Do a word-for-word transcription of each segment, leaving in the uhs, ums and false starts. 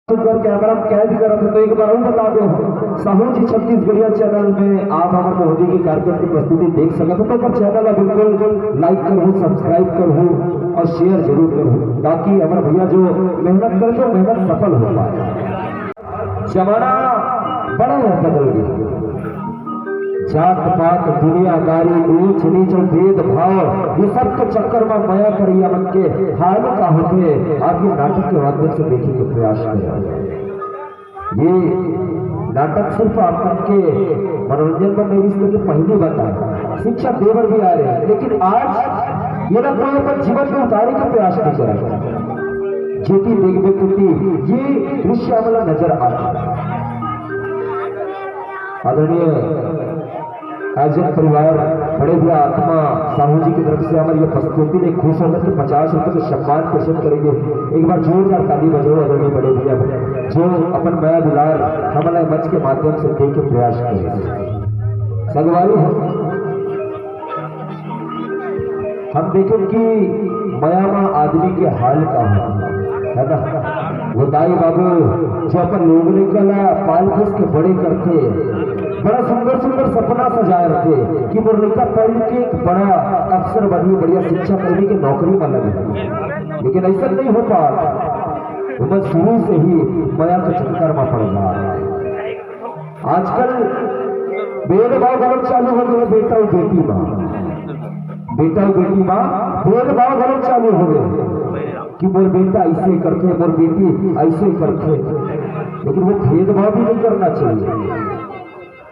सुंदर कैमरा कैद करत हे। तो एक बार अउ बता दो, साहू जी छत्तीसगढ़िया चैनल में आप हमर महोदय के कार्यक्रम की प्रस्तुति देख सकत हो। तो ओकर चैनल ला बिल्कुल लाइक करहू, सब्सक्राइब करहू अउ शेयर जरूर करहू, ताकि हमर भैया जो मेहनत करथे, मेहनत सफल हो पाए। जमाना बड़ा है बदल गया। जात पात, दुनियादारी, ऊंच नीच अउ भेदभाव, ये सब के चक्कर में मया करइया मन के हाल का होथे, आप ये नाटक के माध्यम से देखे के प्रयास करें। ये नाटक सिर्फ आप मन के मनोरंजन बर नहीं, इसके पहली बात है, शिक्षा दे बर भी आ रहे हैं, लेकिन आज ये ना कोई अपन जीवन में उतारे के प्रयास नहीं कर रहा। जेती देखबे तेती ये दृश्य हमला नजर आता है। आदरणीय आयोजक परिवार, बड़े भैया आत्मा साहू जी की तरफ से हमारी ये प्रस्तुति में खुश होकर के पचास रुपए के सम्मान प्रेषित करेंगे। एक बार जोरदार ताली बजाओ आदरणीय बड़े भैया, जो अपन मया दुलार हमला मंच के माध्यम से दे के प्रयास करे। संगवारी हो, हम देखें कि मया म आदमी के हाल का होथे, है ना? वो दाई बाबू जो अपन लोग लइका ला पाल पोस के बड़े करथे, बड़ा सुंदर सुंदर सपना सजाए रथे कि मोर लइका पढ़ के एक बड़ा अफसर बनही, बढ़िया शिक्षा करही के नौकरी म लगे, लेकिन ऐसा नहीं हो पात। ओमन शुरू से ही मया के चक्कर म पड़ जात हे। आजकल भेदभाव घलोक चालू हो गए बेटा अउ बेटी मा। बेटा अउ बेटी मा भेदभाव घलोक चालू हो गए कि मोर बेटा ऐसे करथे, मोर बेटी ऐसे करथे। लेकिन वो भेदभाव भी नहीं करना चाहिए।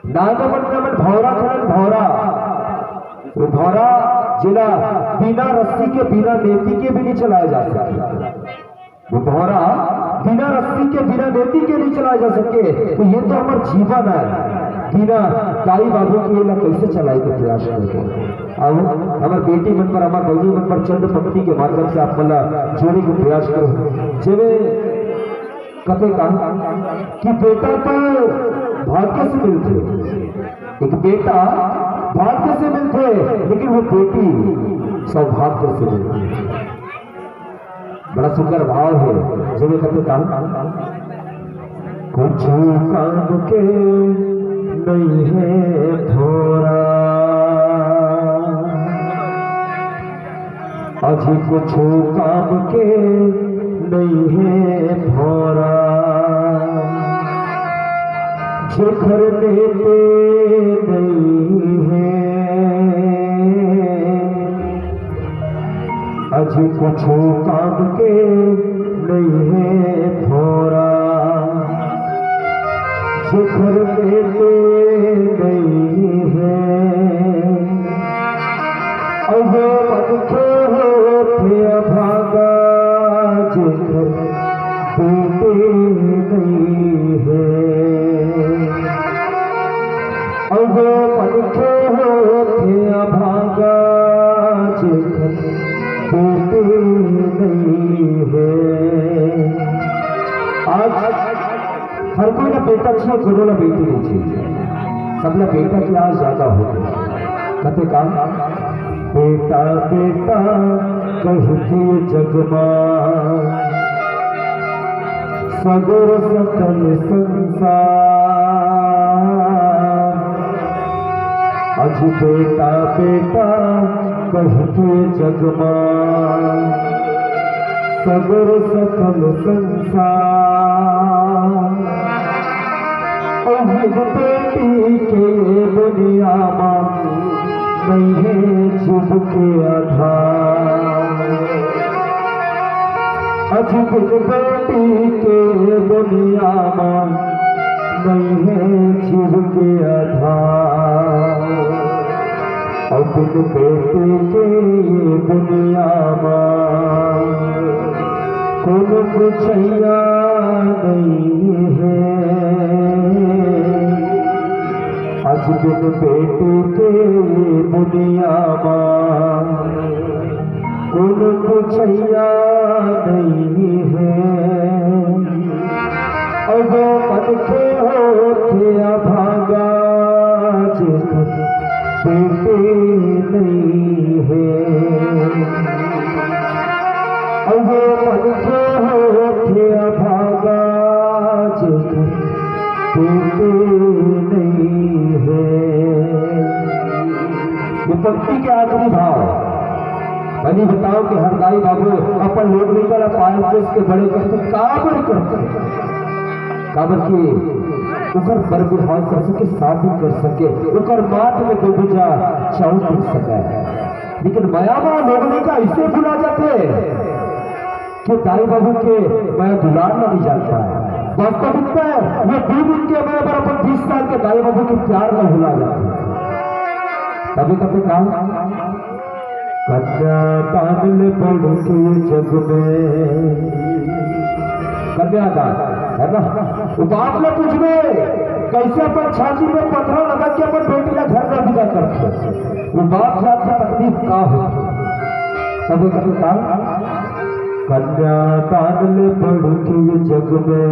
नानोमन में हमन भौरा खेलन, भौरा। वो भौरा जेला बिना रस्सी के, बिना नेती के भी नहीं चलाया जा सकता। वो भौरा बिना रस्सी के, बिना नेती के नहीं चलाए जा सके। तो ये तो हमर जीवन है, बिना दाई बाबू के एला कैसे चलाए के प्रयास करबो? अब हमर बेटी मन पर, हमर बहिनी मन पर चंद पंक्ति के माध्यम से आप मन ला जोड़े के प्रयास करो। जेमे कथे का कि बेटा तो भाग्य से मिलथे, एक बेटा भाग्य से मिलथे, लेकिन वो बेटी सौभाग्य से मिलथे। बड़ा सुंदर भाव हे, जेमे कथे का, कुछु काम के नइ हे भौरा, अजी कुछु काम के नइ हे भौरा, जेखर नेते नइ हे। अजी कुछु काम के नइ हे भौरा, जेखर नेते नइ हे। अउ वो मनखे होथे अभागा, जेखर बेटी नइ हे। अउ वो मनखे होथे अभागा, जेखर बेटी नइ हे। आज हर कोई ला बेटा चाहिए, कोनो ला बेटी नहीं चाहिए। सबला बेटा के आज ज्यादा हो गया। कथे का? बेटा, बेटा कहिथे जग मा सगरो सकल संसार। अजी बेटा, बेटा कहिथे जग मा सगरो सकल संसार। अउ बिन बेटी के ये दुनिया मा नइ हे जीव के आधार। अजी बिन बेटी के दुनिया मा नइ हे जीव के आधार। अउ बिन बेटी के ये दुनिया मा कोनो कुछइया नइ हे। अजी बिन बेटी के ये दुनिया मा कोनो कुछइया नइ हे। अउ वो मनखे होथे अभागा, जेखर बेटी नइ हे। अउ वो मनखे होथे अभागा, भक्ति के आखिरी भाव। भली बताओ कि हर दाई बाबू अपन लोग लइका ला पाल पोस के बड़े करथे, काबर करथे? काबर कि ओकर बर बिहाव कर सके, शादी कर सके, ओकर माथ में दो बीजा चाउर टिक सके। लेकिन मया मा लोग लइका अइसे भुला जाथे कि दाई बाबू के मया दुलार ला नइ जान पाय। वास्तविकता हे, वो दू दिन के मया बर अपन बीस साल के दाई बाबू के प्यार ला भुला जाथे। तभी कथे का, कन्यादान ले बढ़ के ये जग में, कन्यादान, हे ना? वो बाप ला पूछबे, कइसे अपन छाती में पथरा लगा के अपन बेटी ला घर मा बिदा करथे? वो बाप जात के तकलीफ का होथे? तभी कथे का, कन्यादान ले बढ़ के ये जग में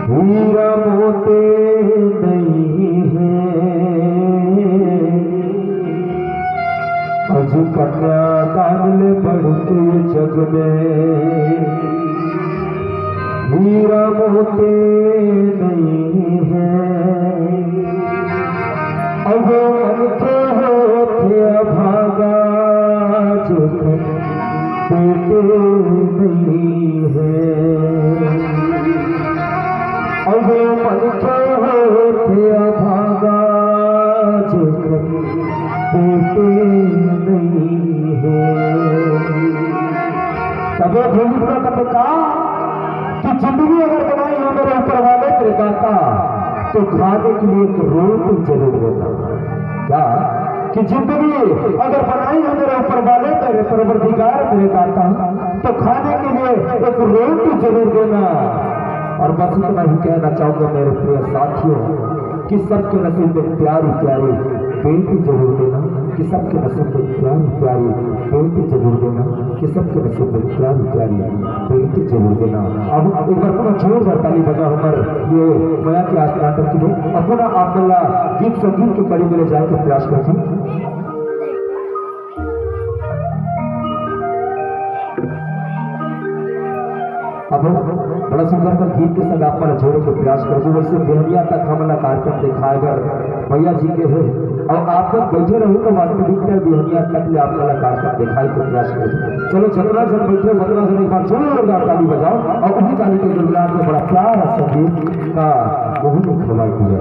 हीरा मोती नइ हे। अजी कन्यादान ले बढ़ के ये जग में हीरा मोती नइ हे। अउ वो मनखे होथे अभागा, जेकर बेटी नइ हे। अउ वो मनखे होथे अभागा, जेकर बेटी नइ हे। तभे भूमि पर कथे का कि जिंदगी अगर बनाई है मेरे ऊपर वाले, मेरे दाता, तो खाने के लिए एक रोटी जरूर देना। क्या कि जिंदगी अगर बनाई है मेरे ऊपर वाले, मेरे परवरदिगार, मेरे दाता, तो खाने के लिए एक रोटी जरूर देना। और बस इतना ही कहना चाहूंगा मेरे प्रिय साथियों, कि सबके नसीब में प्यारी प्यारी बेटी जरूर देना, कि सबके नसीब में प्यारी प्यारी बेटी जरूर देना, कि सबके नसीब में प्यारी प्यारी बेटी जरूर देना। अब एक बार पुनः जोरदार ताली बजाओ हमर ये मया के आस्था नाटक के लिए। अब पुनः आप मन ला गीत संगीत के कड़ी में ले जाए के प्रयास करथन। अब बड़ा सुंदर कर गीत के संग आप मन जोड़े के प्रयास करबो। वैसे बिहनिया तक हमन ला कार्यक्रम दिखाए बर भैया जी के हे, अउ आप मन बैठे रहू तो वास्तविकता बिहनिया तक ले आप मन ला कार्यक्रम दिखाए के प्रयास करबो। चलो, जतना झन बैठे, उतना झन एक बार जोरदार ताली बजाओ अउ उही ताली के गुनगुनाहट में बड़ा प्यार अउ संगीत का मोहनी खवाई दिया।